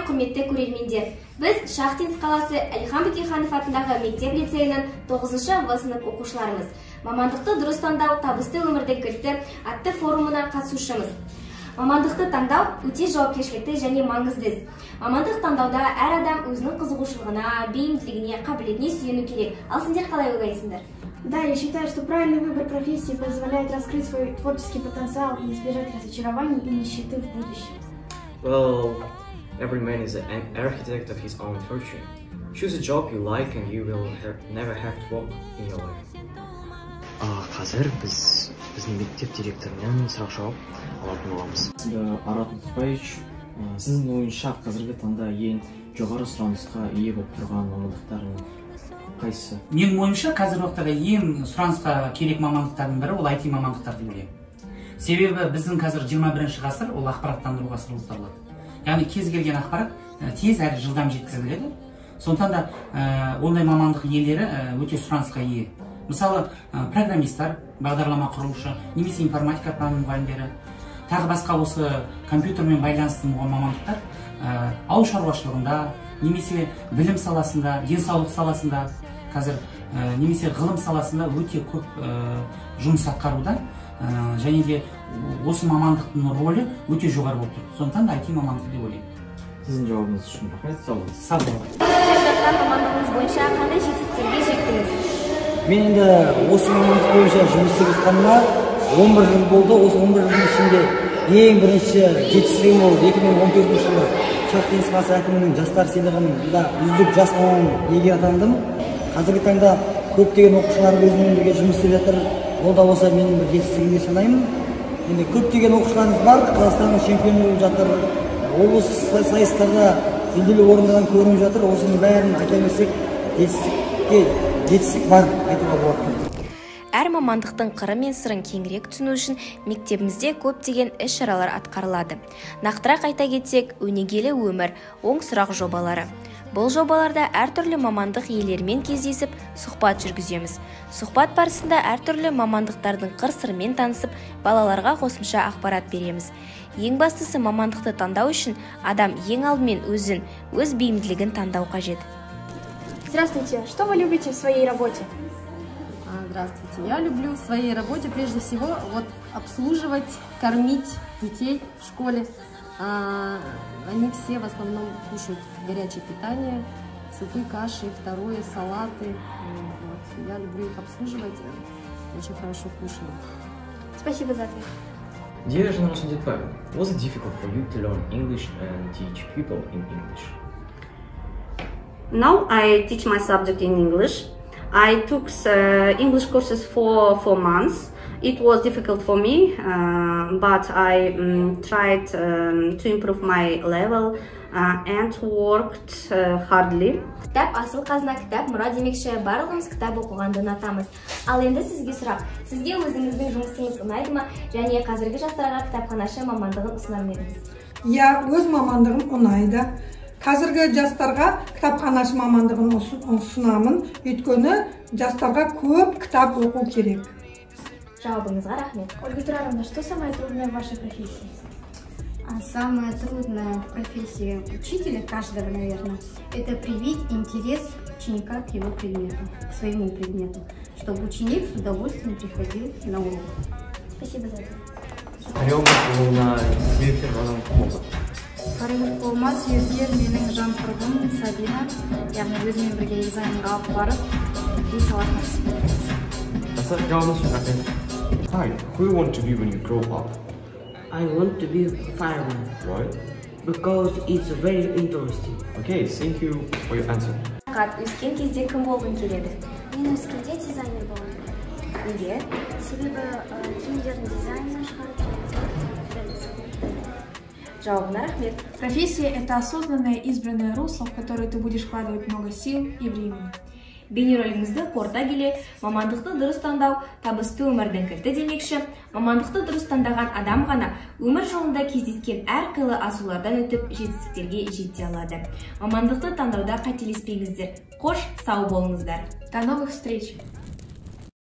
Құрметті көрермендер! Біз Шахтинск қаласы Әлихан Бөкейханов атындағы мектеп лицейінің 9 В сынып оқушыларымыз. «Мамандықты дұрыс таңдау – табысты өмірдің кілті» атты форумына қатысушымыз. Мамандықты таңдау – өте жауапкершілікті және маңызды іс. Мамандық таңдауда әр адам өзінің қызығушылығына, бейімділігіне, қабілетіне сүйену керек. Ал сендер қалай ойлайсыңдар? Да, я считаю, что правильный выбор профессии позволяет раскрыть свой творческий потенциал и избежать разочарований и нищеты в будущем. Well, every man is an architect of his own fortune. Choose a job you like and you will never have to work in your life. Қазір біз біздің мектеп директорынан сұрақ жауап алатын боламыз. Арат Мұтықбаевич, сіздің ойыңызша, қазіргі таңда ең жоғары сұранысқа ие болып тұрған мамандықтардың қайсысы? Менің ойымша, қазіргі уақытта ең сұранысқа керек мамандықтардың бірі ол IT мамандықтар деп ойлаймын. Себебі біздің қазір 21 ғасыр, ол ақпараттандыру ғасыры болып табылады. Яғни кез келген ақпарат тез әрі жылдам жеткізіледі. Сондықтан да ондай мамандық иелері өте сұранысқа ие. Мысалы, программисттар, бағдарлама құрушы немесе информатика пәнінің мұғалімдері, тағы басқа осы компьютермен байланысты мамандықтар ауыл шаруашылығында немесе білім саласында, денсаулық саласында қазір немесе ғылым саласында өте көп жұмыс атқаруда және де осы мамандықтың рөлі өте жоғары болып тұр. Сондықтан да IT мамандығы деп ойлаймын. Сіздің жауабыңыз үшін рахмет, сау болыңыз. Сау болыңыз. Жатқан мамандығыңыз бойынша қандай жетістіктерге жеттіңіз? Мен енді осы мамандық бойынша жұмыс істеп жатқаныма 11 жыл болды. Осы 11 жылдың ішінде ең бірінші жетістігім ол 2014 жылы Шахтинск қаласы әкімінің жастар сыйлығында үздік жас маман иегері атандым. Қазіргі таңда көптеген оқушылар өзіммен бірге жұмыс істеп жатыр. Ол да болса менің бір жетістігім деп санаймын. Енді көптеген оқушыларымыз бар, Қазақстанның чемпионы болып жатыр, облыс сайыстарда жүлделі орындардан көрініп жатыр. Осының бәрін айта берсек, жетістікке жетістік бар айтуға болады. Әр мамандықтың қыры мен сырын кеңірек түсіну үшін мектебімізде көптеген іс-шаралар атқарылады. Нақтырақ айта кетсек, «Өнегелі өмір», «Оң сұрақ» жобалары. Бұл жобаларда әртүрлі мамандық иелерімен кездесіп, сұхбат жүргіземіз. Сұхбат барысында әртүрлі мамандықтардың қыр-сырымен танысып, балаларға қосымша ақпарат береміз. Ең бастысы, мамандықты таңдау үшін адам ең алдымен өзін, өз бейімділігін таңдау қажет. Здравствуйте! Что вы любите в своей работе? Здравствуйте. Я люблю в своей работе прежде всего вот обслуживать, кормить детей в школе. Они все в основном кушают горячее питание, супы, каши, второе, салаты. Вот. Я люблю их обслуживать, очень хорошо кушают. Спасибо за ответ. Dear Жанна Sundetbaeva, was it difficult for you to learn English and teach people in English? Now I teach my subject in English. I took English courses for 4 months. It was difficult for me, but I tried to improve my level and worked hardly. Кітап – асыл қазына, кітап – мұра демекші, барлығымыз кітап оқығанды ұнатамыз. Ал енді сізге сұрақ: сізге өзіңіздің жұмысыңыз ұнайды ма және қазіргі жастарға кітапханашы мамандығын ұсынар ма едіңіз? Иә, өз мамандығым ұнайды. Қазіргі жастарға кітапханашы мамандығын ұсынамын, өйткені жастарға көп кітап оқу керек. Жауабыңызға рахмет. Ольга Тураровна, что самое трудное в вашей профессии? А самое трудное в профессии учителя, каждого, наверное, это привить интерес ученика к его предмету, к своему предмету, чтобы ученик с удовольствием приходил на урок. Спасибо за ответ. Дариға Зелфер. Қарайлық болмас егер менің жан құрбым Сабина, яғни өзімен бірге экзаменға алып барып, би саласына түсіп кетеміз. Жауабыңыз үшін рахмет. Hi, who you want to be when you grow up? I want to be a fireman. Why? Because it's very interesting. Okay, thank you for your answer. Қат, өскен кезде кім болғың келеді? Мен өскенде дизайнер болғым келеді. Неге? Себебі киімдердің дизайнын шығарып және де жасағым келеді. Жауабына рахмет. Профессия – это осознанное избранное русло, в которое ты будешь вкладывать много сил и времени. Бейнеролигімізді қорыта келе, мамандықты дұрыс таңдау – табысты өмірдің кілті демекші, мамандықты дұрыс таңдаған адам ғана өмір жолында кездескен әрқилы асулардан өтіп, жетістіктерге жете алады. Мамандықты таңдауда қателеспеңіздер. Қош, сау болыңыздар. До новых встреч!